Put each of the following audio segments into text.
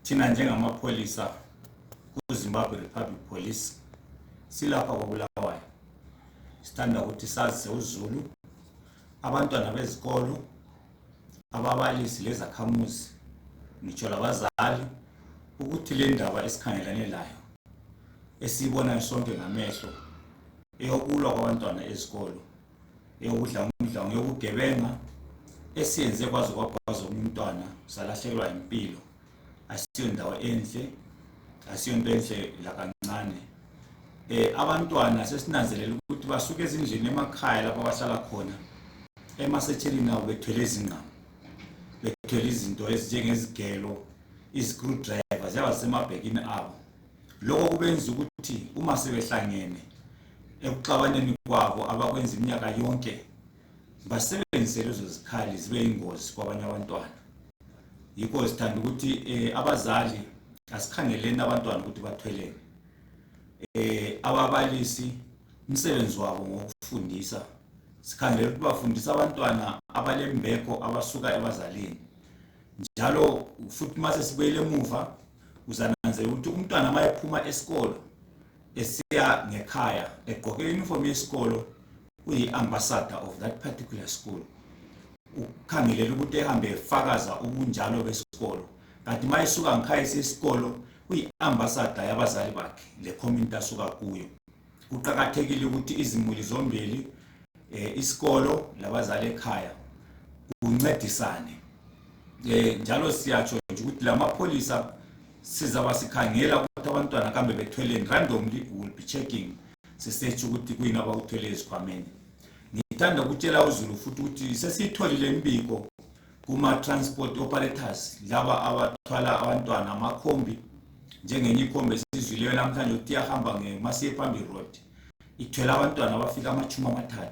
thina njengamapholisa kuZimbabwe Republic Police silapha koBulawayo. Sithanda ukuthi sazi uZulu, abantwana bezikolo, ababalisi lezakhamuzi, ngitsho labazali, ukuthi le ndaba esikhangelane layo esibona sonke ngamehlo eyokulwa kwabantwana ezikolo, eyokudlamudla, yokugebenga esiyenze kwaze kwabhaza umntwana salahlekelwa impilo, asiyo ndawo enhle, asiyo into enhle lakancane. Abantwana sesinanzelela ukuthi basuka ezindlini emakhaya lapho abahlala khona emasethelini abo bethwele izingqamu, bethwele izinto ezinjengezigelo, i-screwdriver ziyabasemabhekini abo. Lokho kubenza ukuthi uma sebehlangene ekuxabaneni kwabo abakwenza iminyaka yonke basebenzise lezo zikhali zibe ingozi kwabanye abantwana. Yikho sithanda ukuthi abazali asikhangeleni abantwana ukuthi bathweleni. Ababalisi umsebenzi wabo ngokufundisa, sikhangelela ukuthi bafundisa abantwana abalembeko abasuka ebazalini. Njalo futhi mase sibuyele emuva uzananzela ukuthi umntwana mayephuma esikolo esiya ngekhaya egqoke uniform yesikolo, uyi-ambassador of that particular school. Ukhangelela ukuthi ehambe efakaza ubunjalo besikolo, kanti mayesuka ngekhaya esikolo uyi-ambassador yabazali bakhe le community asuka kuyo. Kuqakathekile ukuthi izimuli zombili, isikolo labazali ekhaya, kuncedisane. Njalo siyatsho nje ukuthi lamapholisa sizaba sikhangela ukuthi abantwana kambe bethweleni, randomly we will be checking sisetshe ukuthi kuyini abakuthwele ezikhwameni. Ngithanda ukutshela uZulu futhi ukuthi sesitholile imbiko kuma transport operators laba abathwala abantwana amakhombi, njengenye ikhombi esizwileyo namhlanje ukuthi iyahamba ngeMasephambi Road ithwele abantwana abafika ama-30,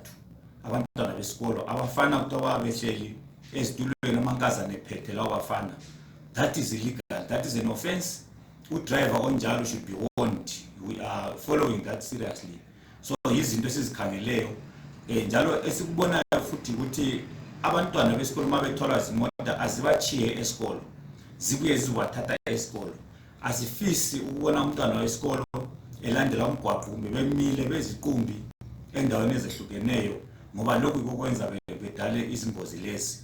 abantwana besikolo abafana ukuthi ababehleli ezitulweni amankazana ephethe lawo bafana. That is illegal, that is an offense. Udriver onjalo should be warned. We are following that seriously. So izinto esizikhangeleyo njalo esikubonayo futhi ukuthi abantwana besikolo mabethola izimota azibachiye esikolo, zibuye ziwathatha esikolo. Asifisi ukubona umntwana wesikolo elandela umgwaqo kumbe bemile beziqumbi endaweni ezehlukeneyo, ngoba lokhu kokwenza bedale izingozi lezi.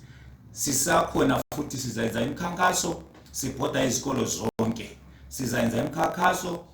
Sisakhona futhi sizayenza imikhankaso, sibhoda izikolo zonke, sizayenza imikhankaso